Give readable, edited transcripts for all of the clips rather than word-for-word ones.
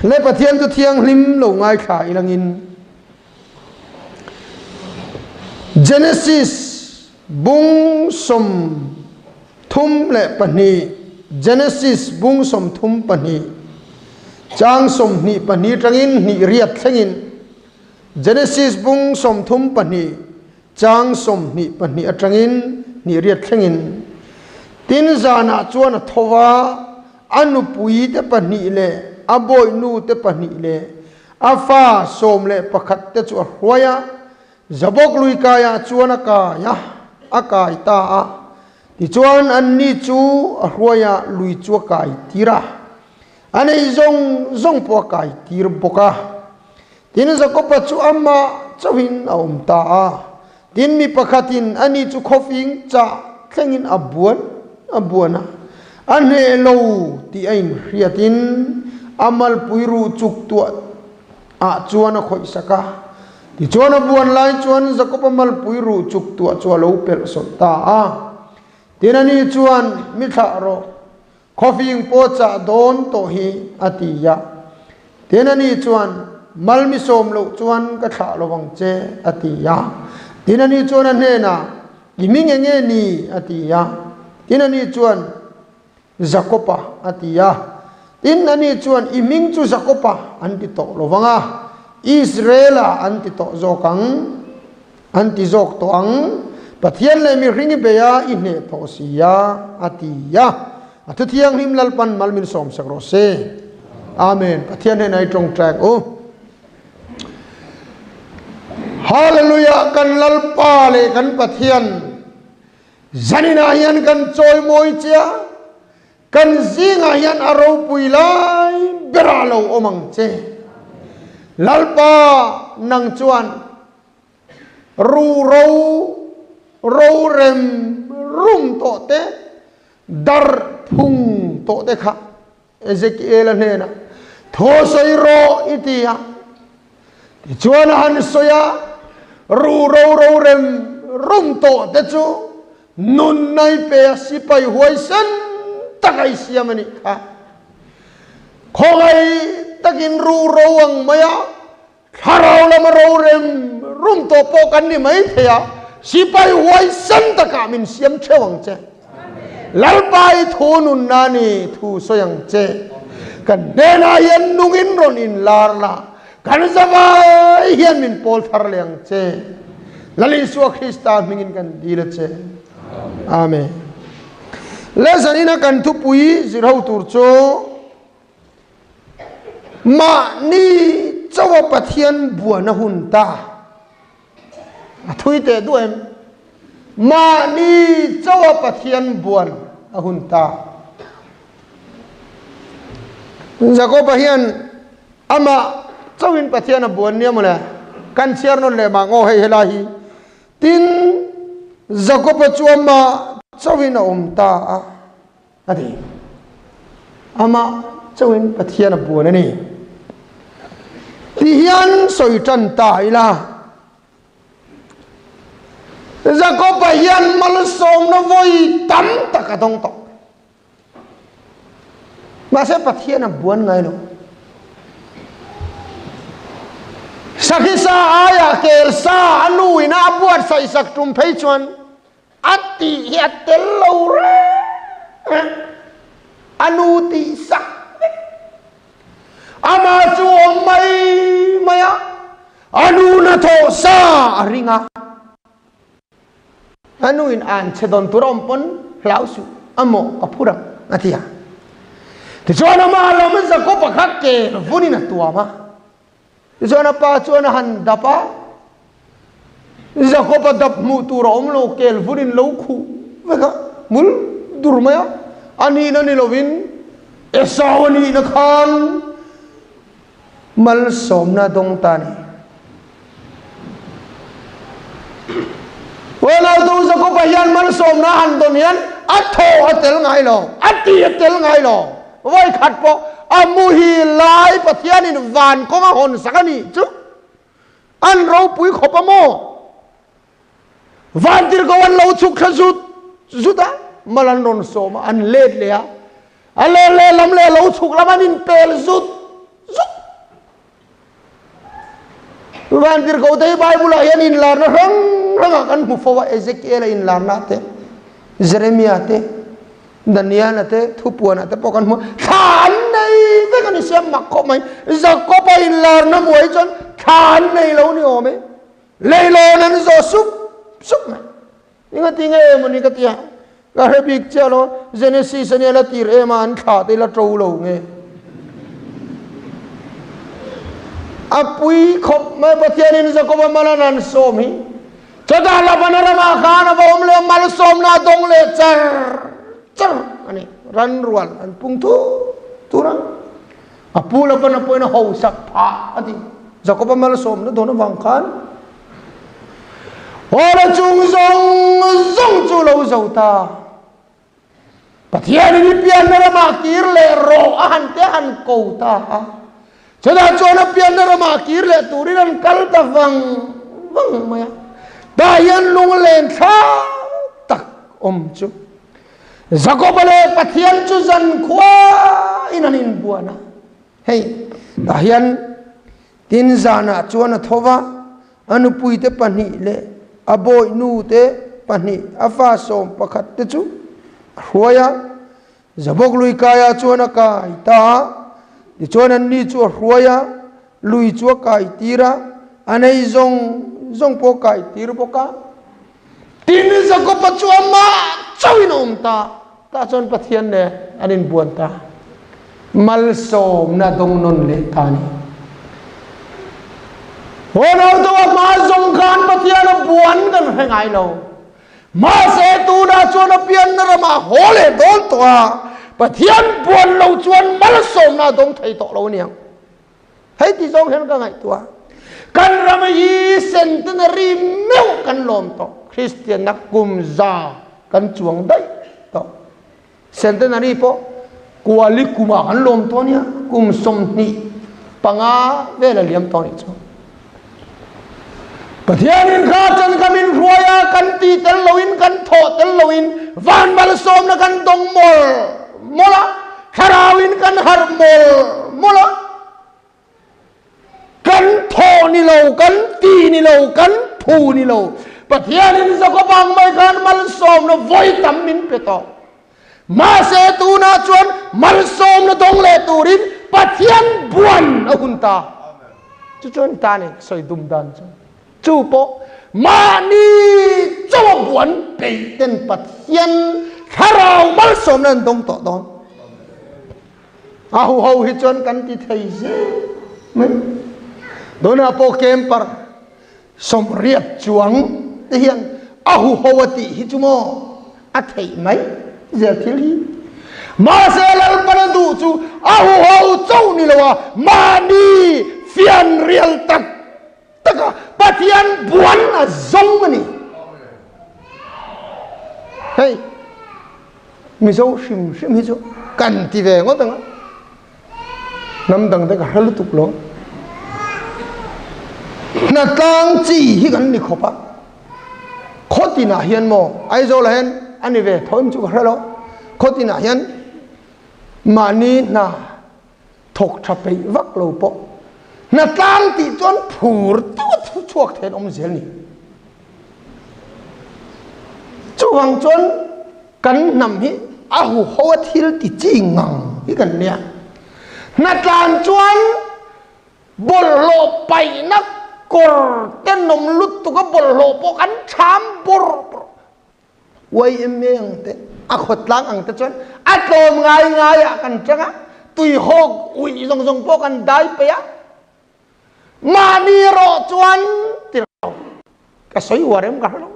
Le Pathian chu thianghlim lo ngaithla ilangin Genesis bung 32 Genesis bung 32 chang 22 tangin hnih riat thlengin Genesis bung 32 chang 22 atangin hnih riat thlengin tin zanah chuan a thowa a nupui te pahnih leh a bawihnu te pahnih leh a fa 11 te chu a hruai a Jabok lui kaiah chuan a kai a a kai ta a tichuan an ni chu a hruai a lui chu a kai tir a a nei zawng zawng pawh a kai tir bawk a tin Jakoba chu amah chauhin a awm ta a tin mi pakhatin ani chu khawfing chah thlengin a buan a buan a a hneh lo tih a inhriatin a malpui ruh chuk tuah ah chuan a khawih sak a tichuan a buan lai chuan Jakoba malpui ruh chuk tuah chu a lo pelh sawlh ta a tin ani chuan mi thlah rawh khawfing pawh chah dawn tawh hi a ti a tin ani chuan mal mi sawm loh chuan ka thlah lovang che a ti a tin ani chuan a hnenah i mi nge nge ni a ti a tin ani chuan Jakoba a ti a tin ani chuan i ming chu Jakoba an ti tawh lovang a Israela an ti tawh zawk ang an ti zawk tawh ang Pathian leh mihring i bei a i hneh tawh si a a ti a a thu thianghlim Lalpan mal min sawm sak rawh se Amen Pathian hnenah i tawngtai ang u Hallelujah kan Lalpa leh kan Pathian zaninah hian kan chawi mawi che a kan zingah hian a ropui lai berah lo awm ang che Lalpa nang chuan ru ro ro rem rum tawh te dar phung tawh te kha Ezekiel a hnenah thaw sawi rawh i ti a tichuan a han sawi a ru ro ro rem rum tawh te chu nun nai pe a sipai huai sen tak a i siam a nih kha khawngai takin ru ro ang mai a thlarau lama ro rem rum tawh pawh kan ni mai thei a sipai huai sen takah min siam theuh ang che Lalpa i thu nun na ni thu sawi ang che kan hnenah hian nungin rawn in lar la kan zawai hian min pawl thar leh ang che Lal Isua Krista hmingin kan dil a che Amen le zanina kan thupui zirho tur chu Mahni chauha Pathian buan a hun ta. A thui teh duh em? Mahni chauha Pathian buan a hun ta. Jakoba hian amah chauhin Pathian a buan nia mawle. Kan chhiar nawn leh mah ngaw hei helai hi. Tin, Jakoba chu amah chauhin a awm ta a. A ti. Amah chauhin Pathian a buan a ni. Ti hian sawi tan ta ila. Jakoba hian malsawmna vawi tam tak a dawng tawh. Mahse Pathian a buan ngai lo. Sakhi sa aiah kel sa a nu ina a buatsaih sak tum phei chuan a tih hi a tel lo reng a nu tih sak vek amah chu awm mai mai a a nu na thawh sa a ring a a nu in an che dawn tur a awm pawn hlau suh a mawh ka phur ang a ti a tichuan amah lam Jakob-a kha kel vunin a tuam a Tichuan a pa chuan a han dap a, Jakob-a dap hmuh tur a awm lo, kel vunin lo khuh vek a, hmul dur mai a, a nihna ni lovin Esau a nihna khan malsawmna a dawng ta a ni. Unautu Jakob-a hian malsawmna a han dawn hian a thaw a tel ngai lo, a ti a tel ngai lo. Vawi khat pawh a muhil lai Pathianin van kawng a hawn sak a nih chu an ropui khawp a maw? Van tirhkoh an lo chhuk thla zut zut a, mal an rawn sawm a, an let leh a, a let leh lam leh a lo chhuk lam an inpel zut zut. Vantirhkohte hi Bible-ah hian inlarna hrang hrangah kan hmu fo a, Ezekiel-a inlarna te, Jeremia te, Daniel-a te, Thupuana te pawh kan hmu a, thla an nei vek a ni sia, mak khawp mai. Jakob-a inlarna hmuh hi chuan thla an nei lo ni awm e, leilawn an zawh sup sup mai. Engati nge mawni ka ti a, ka hre bik chiah lo, Genesis a nia la tir em a, an thlah te la to lo nge. A pui khawp mai Pathianin Jakoba mal an han sawm hi. Chutah Labana ramah khan a va awm leh a, malsawmna a dawng leh char char a ni. Ran rual an pung thur thur a, a pu Labana pawhin a hausak phah a ti. Jakoba malsawmna dawn avang khan Hawla chung zawng zawng chu lo zo ta. Pathianin i pianna ramah kir leh rawh a han te han ko ta a. Chutah chuan a pianna ramah kir leh turin an kal ta vang vang mai a. Tah hian lunglen thla tak awm chu. Jakoba leh Pathian chu zankhua in an inbuan a. Hei, tah hian Tin, zanah chuan a tho va, a nupuite pahnih leh a bawihnute pahnih, a fa 11 te chu a hruai a. Zabawk lui kaiah chuan a kai ta a, tichuan anni chu a hruai a, lui chu a kai tir a, a nei zawng zawng pawh a kai tir bawk a. Tin, Jakoba chu amah chauhin a awm ta, tah chuan Pathian nen an inbuan ta. Malsawmna dawng nawn leh ta a ni. Haw deuh a hma zawng khan Pathian a buan kan hre ngai lo. Mahse tunah chuan a pianna ramah haw leh dawn tawh a, Pathian buan lo chuan malsawmna a dawng thei tawh lo a niang. Hei ti zawng hian ka ngaihtuah. Kan ram hi centenary meuh kan lawm tawh. Kristianna kum za kan chuang daih tawh. Centenary pawh kuali kumah kan lawm tawh nia. Kum 25 vel a liam tawh nih chu. Pathianin kha chan kan inhruai a, kan ti tel loin, kan thawh tel loin van malsawmna kan dawng mawlh mawlh a, thlarauin kan harh mawlh mawlh a, kan thawh ni lo, kan ti ni lo, kan phu ni lo, Pathianin Jakob ang mai khan malsawmna vawi tam min pe tawh. Mahse tunah chuan malsawmna dawng leh turin Pathian buan a hun ta. Chu chuan ta ni sawi dum dan chu. Chu pawh mahni chawa buan peih ten Pathian thlarau malsawmna an dawng tawh dawn. A hu ho hi chuan kan ti thei zel mai. Tunah pawh camper 80 chuang te hian a huho a tih hi chu maw a theih mai zel thil hi. Mahse Lalpan a duh chu a huho chauh ni lo a, mahni fianrial tak taka Pathian buan a zawng a ni. Hei Mizo hrim hrim hi chu kan ti ve ngawt ang a. Hnam dang te ka hre lutuk lo. Hnatlang chi hi kan ni khawp a. Khawtinah hian maw Aizawl ah hian a ni ve tho em chu ka hre lo. Khawtinah hian mahni hna thawk tha peih vak lo pawh hnatlang tih chuan phur deuh a chhuak thei an awm zel ni. Chuvang chuan kan hnam hi a huho a thil ti chi ngang hi kan nia. Hnatlan chuan bawlhhlawh paihna kawr tenawm lutuk a bawlhhlawh pawh kan cham bawrh bawrh. YMA ang te, a khawtlang ang te chuan a tlawm ngai ngai ah kan tang a, tuihawk uih zawng zawng pawh kan dai peih a. Mahni erawh chuan ti lo, ka sawi uar em ka hre lo,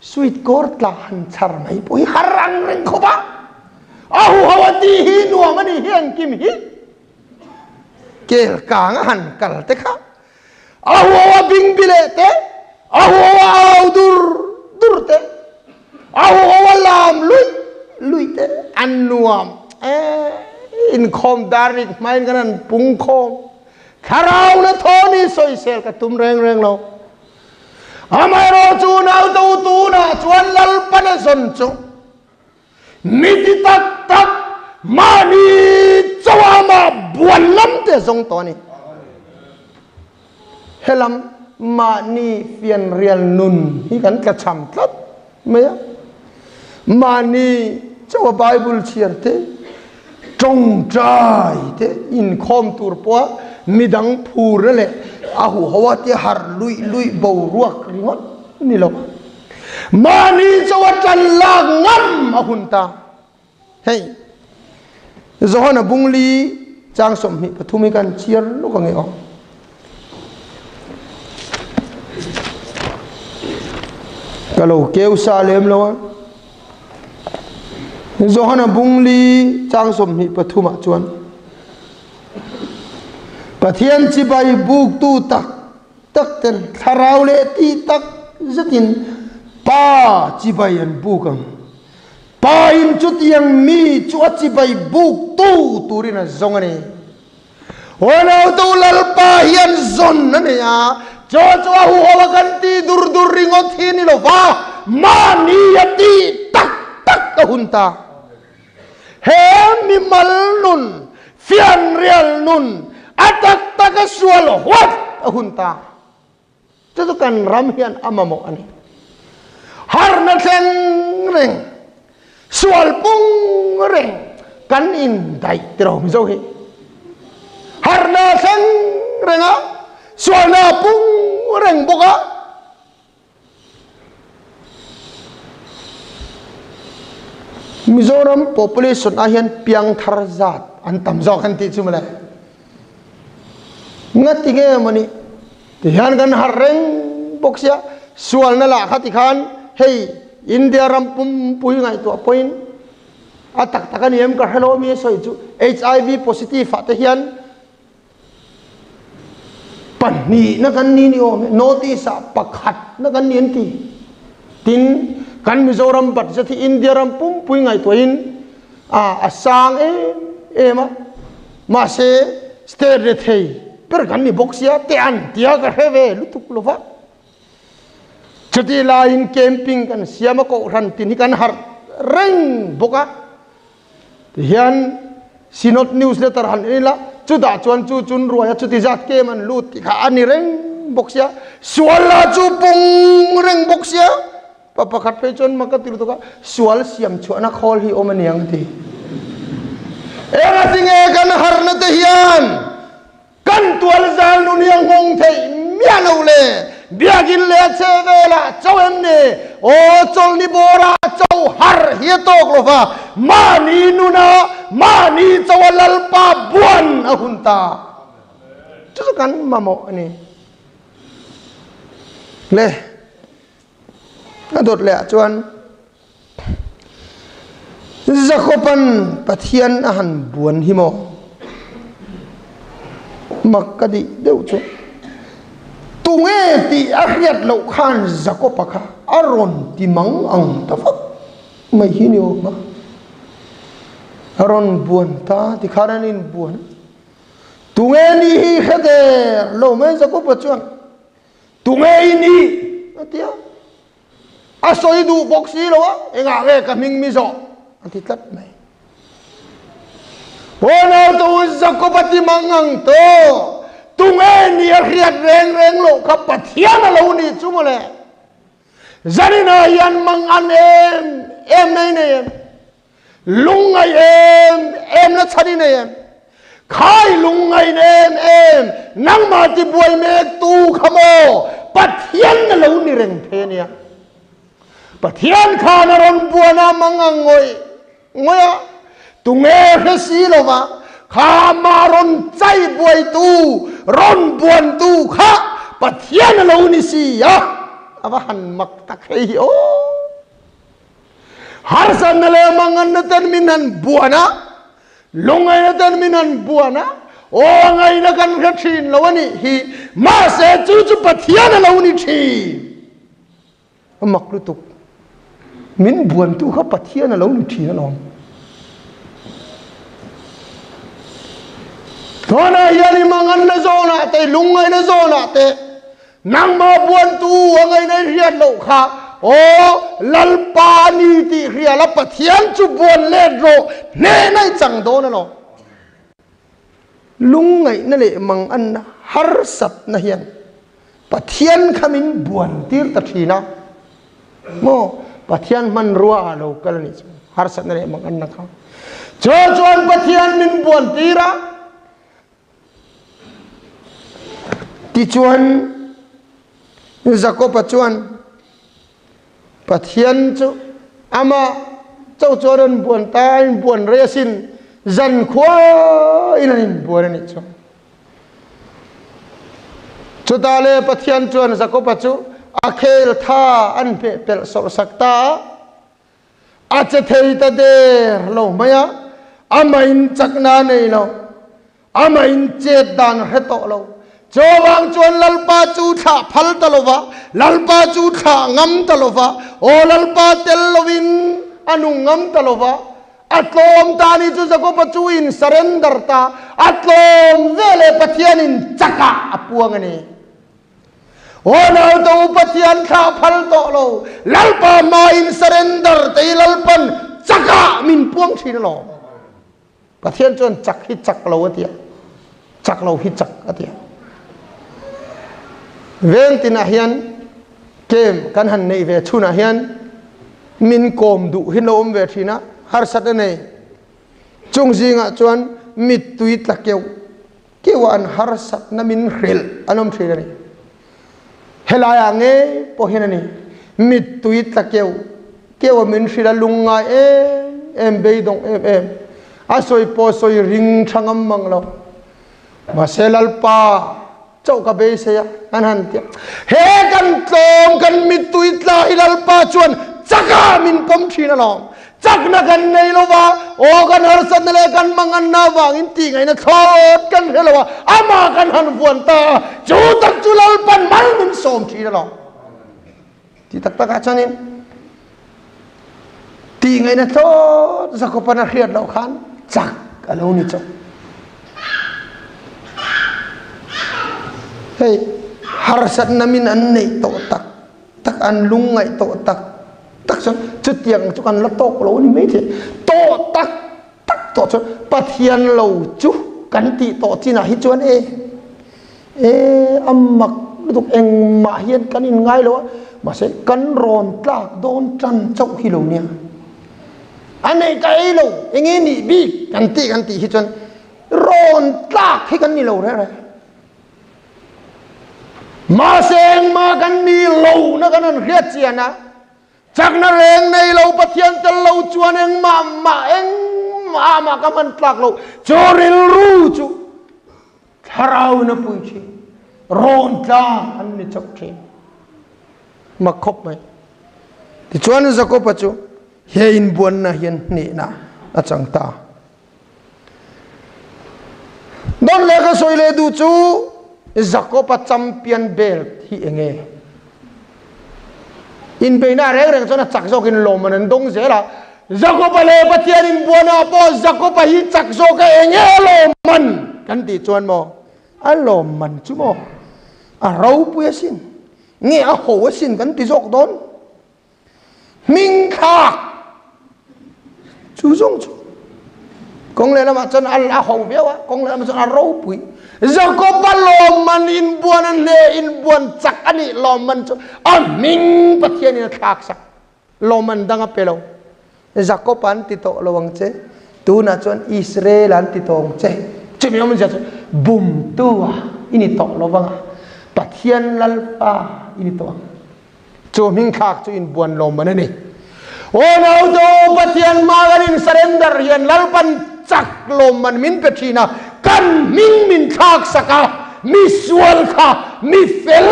sweet corn tla han chhar mai pawh hi har ang reng khawp a, a huho a tih hi nuam a ni hi engkim hi kel kang a han kal te kha, a huho a bing bi leh te, a huho a au dur dur te, a huho a lam luih luih te an nuam e, inkhawm dar rik hmain kan han pung khawm. Thlarau na thaw ni sawisel ka tum reng reng lo. Amaherawh chu naute u tunah chuan Lalpan a zawn chu mi ti tak tak mahni chauha amah buan lam te a zawng tawh a ni. Helam. Mahni fianrial nun hi kan tlachham tlat mai a. Mahni chauha Bible chhiar te, tawngtai te, inkhawm tur pawha midang phurna leh a huhoa te harh luih luih boruak ringawt ni lo. Mahni chauha tan lak ngam a hun ta. Hei, Johana bungli chang 23 hi kan chhiar lawk ang e aw. Ka lo keu sa lem lo a. Johana bungli chang 23 ah chuan Pathian chibai buktu tak tak ten thlarau leh ti tak zetin Pa chibai an buk ang. Pa in chutiang mi chu a chibai buk tu turin a zawng a ni. Unautu Lalpa hian zawn a nei a, chu chu a huho a kan ti dur dur ringawt hi ni lo va, mahni a tih tak tak a hun ta. He mimal nun, fianrial nun, a tak tak a sual huat a hun ta. Chu chu kan ram hian a mamawh a ni. Harna thleng reng, sual pung reng kan indaih tiraw Mizo hi. Harna thleng reng a, sualna pung reng bawk a. Mizoram population ah hian piangthar zat an tam zawk an tih chu mawle. Ngati nge mawni ti hian kan harh reng bawk sia, sualna lah kha ti khan hei India ram pumpui ngaihtuah pawhin a tak tak a ni em ka hre lo mi a sawi chu HIV positive ah te hian Pahnihna kan ni ni awm e, North East ah pakhatna kan ni an ti. Tin, kan Mizoram budget hi India ram pumpui ngaihtuahin a sang em em a, mahse state rethei ber kan ni bawk sia te an tia ka hre ve lutuk lo va. Chutih laiin camping kan siam a, kohhran tin hi kan harh reng bawk a. Tihian Synod newsletter han en ila, chutah chuan chu chun ruai a chuti zat kem an lut tih kha a ni reng bawk sia, sual lah chu pung reng bawk sia, pa pakhat phei chuan mak a ti lutuk a, sual siam chhuahna khawl hi awm a niang a ti. Engatinge kan harna te hian Kan tual zal nun hi a nghawng theih miah lo le, biakinn leh a che velah cho em ni? Aw chawlhni bawrah cho har hi a tawk lo va, mahni nuna mahni cho a Lalpa buan a hun ta. Chu chu kan mamawh a ni. Le, a dawt leh ah chuan Jakoban Pathian a han buan hi maw? Mak ka dih deuh chu. Tunge tih a hriat loh khan Jakoba kha a rawn ti mang ang ta vak mai hi ni awm a. A rawn buan ta ti khan an inbuan. Tunge ni hi hre der lo mai Jakoba chuan tunge i nih a ti a. A sawi duh bawk si lo a, engah nge ka hming mi zawh? A ti tlat mai. Pawnau tu Jakob a ti mang ang to, tunge ni a hriat reng reng loh kha Pathian a lo nih chu mawle. Zaninah hian mang an em em nei nei em? Lungngai em em na chhan i nei em? Khai lungngain em em nangmah ti buai mek tu kha maw Pathian na lo ni reng thei a nia. Pathian khan a rawn buan a mang ang ngawih ngawih a, tunge hre si lova kha mah rawn chai buaitu, rawn buantu kha Pathian a lo ni si a, a va han mak tak hei hi aw. Harsatna leh manganna ten min han buan a, lungaina ten min han buan a, aw ngaina kan hre thin lo a nih hi, mahse chu chu Pathian a lo ni thin. A mak lutuk. Min buantu kha Pathian a lo ni thin alawm. Tunah hian i manganna zawnah te, lungaina zawnah te, Nangmah buantu a ngaina i hriat loh kha, aw Lalpa ni tih hria la, Pathian chu buan let rawh, hnehna i chang dawn alawm. Lungngaihna leh manganna harsatna hian Pathian kha min buan tir ta thin a maw? Pathian hmanrua ah lo kal a nih chu harsatna leh manganna kha. Chu chuan Pathian min buan tir a, tichuan Jakob-a chuan Pathian chu amah chauh chuan an buan ta, a inbuan rei asin, zankhua in an inbuan a nih chu. Chutah le Pathian chuan Jakoba chu a khel tha an hmeh pelh sawrh sak ta a, a che thei ta der lo mai a, amah in chakna a nei lo, amah in chet dan a hre tawh lo. Chuvang chuan Lalpa chu thlah phal ta lo va, Lalpa chu thlah ngam ta lo va, aw Lalpa tel lovin a nung ngam ta lo va, A tlawm ta ni chu Jakoba chu in surrender ta, a tlawm ve leh Pathian in chak ah a puang a ni. Aw nauta u Pathian thlah phal tawh lo, Lalpa hma in surrender te hi Lalpan chak ah min puang thin alawm. Pathian chuan chak hi chak lo a ti a, chak lo hi chak a ti a. Veng tinah hian kem kan han neih ve chhunah hian min kawm duh hi lo awm ve thin a, harsat a nei. Chung zingah chuan mittui tla keuh keuh a an harsatna min hrilh an awm thin a ni. Helaiah ngei pawh hian a ni, mittui tla keuh keuh a min hrilh a lungngai em em, beidawng em em, a sawi pawh sawi ring tha ngam mang lo. Mahse Lalpa chauh ka beisei a, an han ti a. He kan tlawm, kan mittui tla hi Lalpa chuan chakah min pawm thin alawm. Chakna kan nei lo va, aw kan harsatna leh kan manganna avangin tih ngaihna thlawt kan hre lo a, amah kan han vuan ta a, chu tak chu Lalpan mal min sawm thin alawm. Ti tak takah chuanin tih ngaihna thlawt Jakoban a hriat loh khan chak a lo ni chauh. Hei harsatna min an neih tawh tak tak an lungngaih tawh tak tak chuan chutiang chu kan la tawk lo a ni mai thei. Tawh tak tak tawh chuan Pathian lo chu kan tih tawh chinah hi chuan e e a mak lutuk engmah hian kan inngai lo a, mahse kan rawn tlak dawn tan chauh hi lo nia. A nei ka ei lo enge nih bik kan tih kan tih hi chuan rawn tlak hi kan ni lo reng reng. Mahse engmah kan ni lo na kan han hriat chian a, chakna reng nei lo Pathian tel lo chuan engmah mah engmah mah ka hman tlak lo. Chu rilru chu thlarau in a pui thin, rawn tlang an ni chauh thin. Mak khawp mai. Tichuan Jakoba chu he inbuanna hian hnehna a chang ta. Don leh ka sawi leh duh chu Jakob-a champion belt hi eng nge? Inbeihna reng reng chuan a chak zawkin lawmman an dawng zel a. Jakob-a leh Pathian inbuanah pawh Jakob-a hi chak zawk a eng nge lawmman kan tih chuan maw? A lawmman chu maw? A ropui asin, nge a ho asin kan ti zawk dawn? Hming thlak chu zawng chu kawng leh lamah chuan a ho viau a, kawng leh lamah chuan a ropui. Jakob-a lawmman inbuan a hle inbuan chak a nih lawmman chu a hming Pathianin a thlak sak. Lawmman dang a pe lo. Jakob-a an ti tawh lo ang che, tunah chuan Israel-a an ti tawh ang che. Chumi awmzia chu bumtu-a i ni tawh lo vang a, Pathian Lalpa i ni tawh ang. Chu hmingthlak chu inbuan lawmman a ni. Aw naute u, Pathian hma kan in surrender hian Lalpan chak lawmman min pe thin a, kan hming min thlak sak a, mi sual kha, mi fel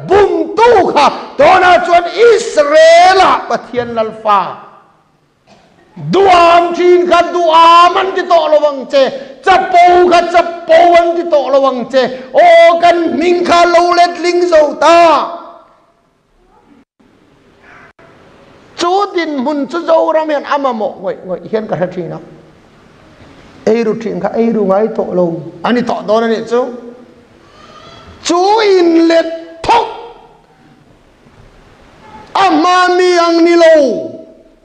bumtu kha, tunah chuan Israel-ah Pathian Lalfa Duam thin kha duam an ti tawh lo ang che, chapo kha chapo an ti tawh lo ang che, aw kan hming kha lo letling zo ta. Chu dinhmun chu Zoram hian a mamawh ngawih ngawih hian ka hre thin a. Eiru thin kha eiru ngai tawh lo a ni tawh dawn a nih chu. Chu inlet thawk A hma mi ang ni lo,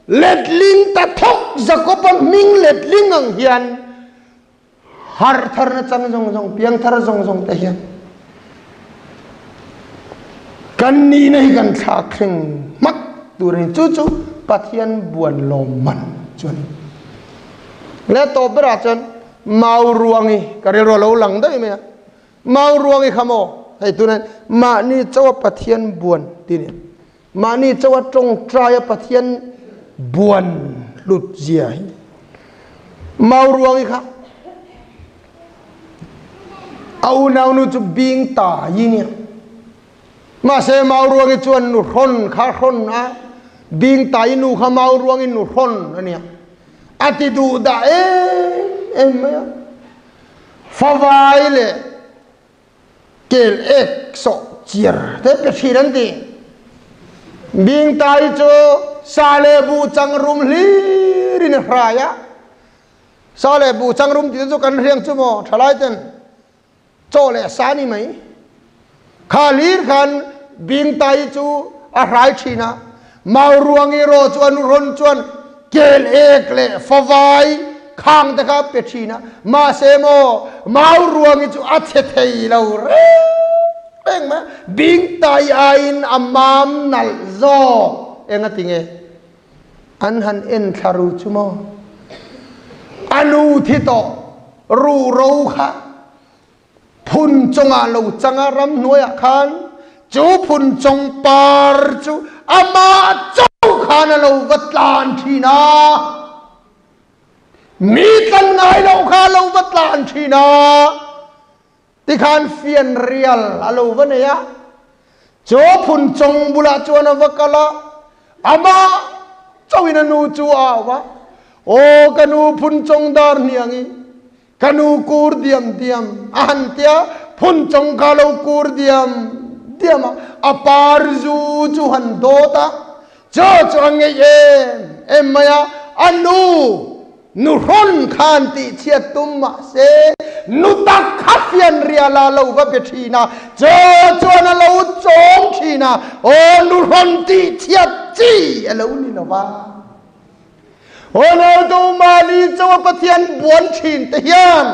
letling ta thawk Jakob-a hming letling ang hian harh thar nachang zawng zawng, piang thar zawng zawng te hian Kan nihna hi kan thlak thleng hmak tur a ni. Chu chu Pathian buan lawmman chu a ni. Le tawp berah chuan mau ruangi ka rilru a lo lang daih mai a. Mau ruangi kha maw hei tunah mahni chawa Pathian buan tih a ni. Mahni chawa tawngtaia Pathian buan hlut zia hi mau ruangi kha a unaunu chu bing ta yi nia. Mahse mau ruangi chuan nu hrawn kha hrawn a, bing ta yi nu kha mau ruangi nu hrawn a nia. A ti duh dah em em mai a. Favai leh kel ek sawh chiar te pe thin an ti. Bing ta yi chu sa leh buh chang rum hlirin a hrai a. Sa leh buh chang rum tih te chu kan hriang chu maw thalai ten chaw leh sa ni mai. Kha hlir khan Bingtai chu a hrai thin a, Mauruangi rawh chu a nu rawn chuan kel ek leh favai khang te kha a pe thin a, mahse maw Mauruangi chu a che thei lo reng reng mai a, Bingtai aiin a mam nalh zawk eng a ti nge? An han en thla ru chu maw? A nu thi tawh ruh ro kha phun chungah lo chang a, ramhnuaiah khan chu phun chung par chu amah chauh khan a lo va tlan thin a, mi tlan ngai loh kha a lo va tlan thin a. Tikhan fianrial a lo va nei a, chu phun chawng bulah chuan a va kal a, amah chauhin a nu chu a au a, Aw ka nu phun chawng dar hniangi, ka nu kur diam diam a han tia, phun chawng kha lo kur diam diam a, a par zu chu han dawt a, chu chu a ngeih em em mai a, a nu Nuhrawn khan tihchhiat tum mahse nu tak kha fianrial a lo va be thin a, chaw chuan a lo chawm thin a, aw nuhrawn tihchhiat chi a lo ni lo va. Aw nautu mahni chawa Pathian buan thin te hian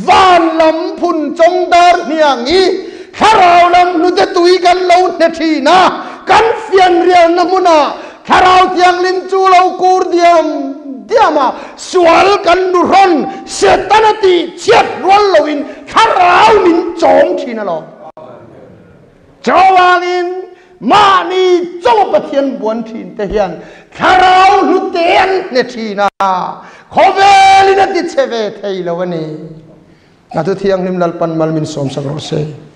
van lam phun chawng dar hniang i thlarau lam hnute tui kan lo hne thin a, kan fianrialna hmunah Thlarau Thianghlim chu lo kur diam diam a, sual kan nuhrawn Setana tih chhiat rual loin Thlarau min chawm thin alawm. Chuvangin mahni chaw Pathian buan thin te hian Thlarau hlute an hne thin a, khawvelin a ti chhe ve thei lo a ni. A thu Thianghlim Lalpan mal min sawmsak rawh se.